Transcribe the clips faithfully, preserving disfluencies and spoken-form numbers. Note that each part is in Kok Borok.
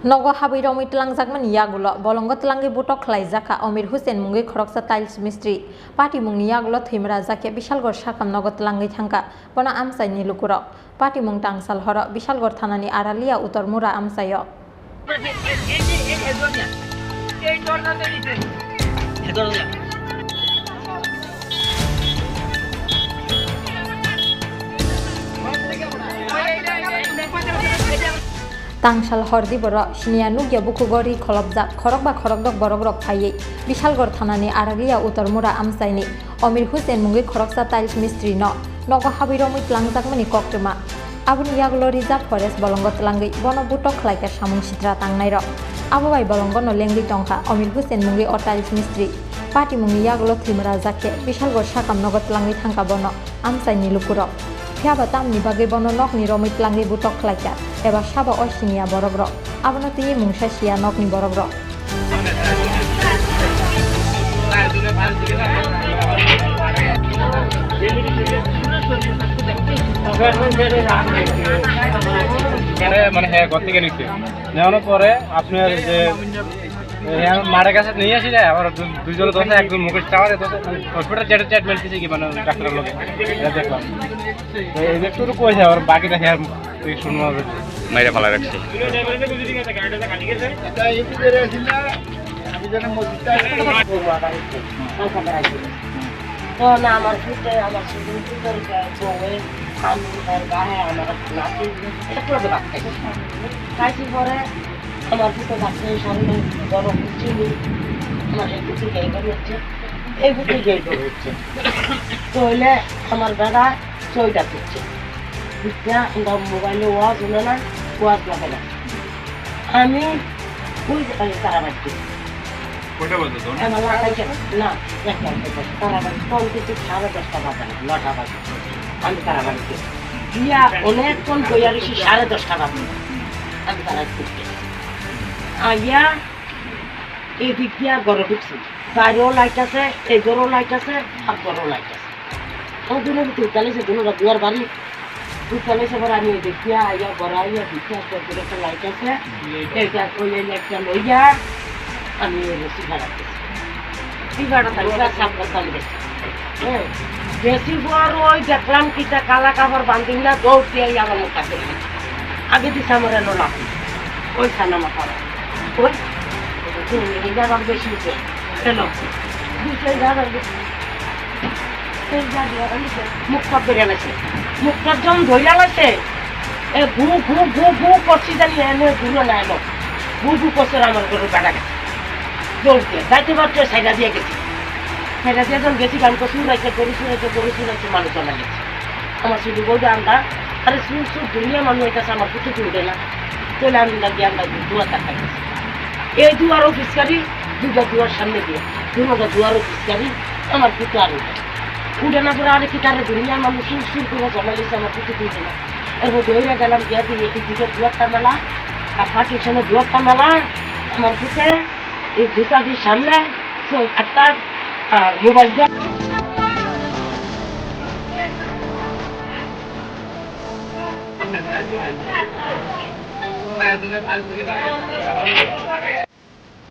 Nogo habwi romwi tlangjakmani yagulo bolongo tlangwi butok khlaijak kha Omir Hussain mungwi khoroksa tiles mistri. Patimungni yagulo thwima rajak khe Bishalgarh sakam nogo tlangwi thangkha, bono amchaini lukurok. Patimung tangsal horo Bishalgarh thanani Aralia Uttor Mura amchaio. Tangsal hordi borok siniya nukya bukhugo ri kholopjak khorokba khorokdok borokrok phaiwi Bishalgarh thanani Aralia Uttor Mura amchaini Omir Hussain mungwi khoroksa tiles mistri no nogo habwi romwi tlangjakmani koktwma. Aboni yagulo Reserve Forest bolongo tlangwi bono butok khlaikha samung sitra tangnairok. Abo bai bolongono lengwi tongkha Omir Hussain mungwi o tiles mistri. Patimungni yagulo thwima rajak khe Bishalgarh sakam nogo tlangwi thangkha bono amchaini lukurok. Phiyaba tamni bagwi bono nokni romwi tlangwi butok khlaikha eba sabo o siniya borokrok. Abono twiwi mungsa siya nokni borokrok. মানে, মানে, হ্যাঁ, কোথেকে নিচ্ছে? নেওয়ানোর পরে আপনার যে, এ, আমার মাঠের কাছে নিয়ে আসি যায়, আবার দু-, দুইজনে ধরছে, একজন মুখে চাওয়া যায়, ধরছে, হসপিটাল যেটা ট্রিটমেন্ট দিছে কি, মানে, ডাক্তারের লোকে, এটা দেখলাম। তো এই একটু তো কইছে, আবার বাকিটা হ্যাঁ, তুই শুনবো হবে। মাইরা ফালা রাখছি। এটা ইউটিউবে রেখেছিল না? তখন আমার পুতে, আমার শ্বশুর পুতের বউয়ে, আমি, তার গায়ে আমার নাতি, একটা করে ভাত খাইছি। খাইছি পরে আমার পুতে ভাত খেয়ে সামনে বড় চিনি, আমার এই পুতে গেল হচ্ছে, এই পুতে গেল হচ্ছে। তো হইলে আমার বেটা চইটা করছে। বুঝছে, আমরা মোবাইলে ওয়াজ হলো না, ওয়াজ লাগে না। আমি ওই যে, ওই তারাবাড়িতে। কয়টা বাজে তখন? আমার লাগাইছে না, না, একটা বাজে। তারাবাড়ি তখন কিন্তু সাড়ে দশটা বাজে না, নটা বাজে। আমি তারাবাড়িতে। গিয়া অনেকক্ষণ বইয়া রয়েছি, সাড়ে দশটা বাজে। আমি তারাবাড়িতে। আইয়া এদিক দিয়া ঘরে ঢুকছি। বাইরেও লাইট আছে, এই ঘরেও লাইট আছে, আর ঘরেও লাইট আছে। আমার দুনো ভিতরে উঠালে সে দুনো দুয়ার বাড়ি। উঠালে সে আবার আমি দেখিয়া আইয়া ঘরে আইয়া দেখি আর তোর একটা লাইট আছে। এইটা ওই এই লাইটটা লইয়া আমি এই রশি খাড়া করছি। কি খাড়া তাই? এটা সাপ করতাম দেখছি। হ্যাঁ। বেশি বড় ওই দেখলাম কিটা কালা কাপড় বান্ধিলা, দৌড় দিয়ে আইয়া আমার মুখ কাছে। আগে দিছে আমার এলো লাফি। ওই সানা মাথা। ওই, হুম, এই জায়গা বেশি উঠে। কেন? দুই চার জায়গা বেশি। এই জায়গা বেশি। মুখটা বেরিয়ে গেছে। মুখটা যখন ধইরা গেছে, এ গু, গু, গু, গু করছি জানি, এনে ঘুরে না এলো। গু, গু করছে আর আমার ঘরে বেটা গেছে। দৌড় দিয়ে, যাইতে পারছে, সাইডা দিয়ে গেছি। সাইডা দিয়ে যখন গেছি, গান করছি, উড়াইছে, গরু চুরাইছে, গরু চুরাইছে, মানুষ জানা গেছে। আমার শুধু বলতে আমরা, আরে শুন, শুন, দুনিয়া মানুষ এটা আমার কিছু তুলবে না। তাহলে আমি না গিয়ে আমরা দুয়ার ধাক্কা দিয়েছি। এই দুয়ারও ফিসকারি, দুইটা দুয়ার সামনে দিয়ে, দুটো দুয়ারও ফিসকারি, আমার কিছু আর উঠে না। উঠে না করে আরে কি তাহলে দুনিয়ার মানুষ শুন, শুন করে জমা দিয়েছে, আমার কিছু তুলবে না। এরপর দৌড়ে গেলাম, গিয়ে দিয়ে এই দুটো দুয়ার টানালা, আর পার্টিশনের দুয়ার টানালা, আমার কিছু এই দুটাটির সামনে চোখ একটা, আহ, মোবাইল দিয়ে।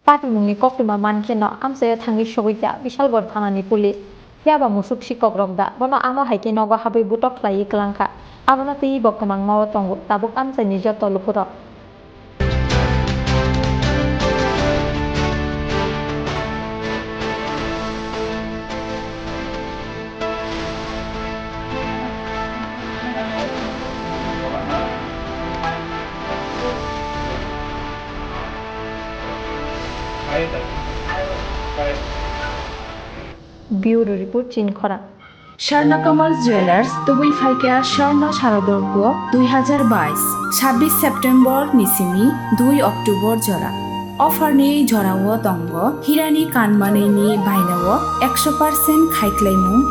Patimungni koktwma mankhe no amchaio thangwi sogwi kha Bishalgarh thanani police. Phiya ba musuk sikok rok da bono amo hai khe nogo habwi butok khlaiwi kwlang kha. Abono twiwi bo kwmangma o tongo tabuk amchaini joto lukurok. Bureau Report, Chinkhorang. Swarna Kamal Jewelers, tubui phaikha Swarna Sharodorgo dui hazar bais, sabbish September ni simi dui October jora. Offer ni jorao tongo hirani kanmanwi ni bainao ekso percent khaiklaimung,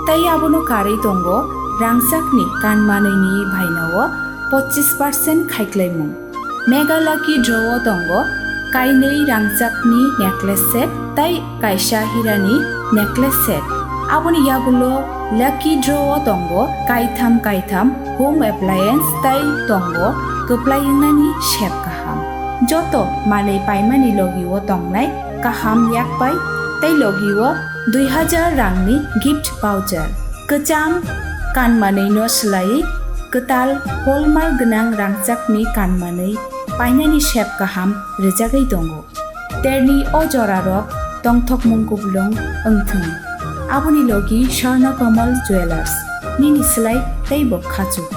tei abono karwi tongo rangchakni kanmanwi ni bainao pochis percent khaiklaimung. Mega Lucky Draw o tongo kainwi rangchakni necklace set tei kaisa hirani necklace set. Aboni yagulo Lucky Draw o tongo kaitham kaitham home appliance tei tongo kwplai wngnani sep kaham. Joto manwi paimani logi o tongnai kaham yakpai tei logi o dui hajar rangni gift voucher. Kwcham kanmanwi no swlaiwi kwtal hallmark gwnang rangchakni kanmanwi painani sep kaham rwjagwi tongo. Terni o jorarok tongthokmung kuplung wngthwng. Aboni logi Swarna Kamal Jewellers, nini slai teibo khachuk.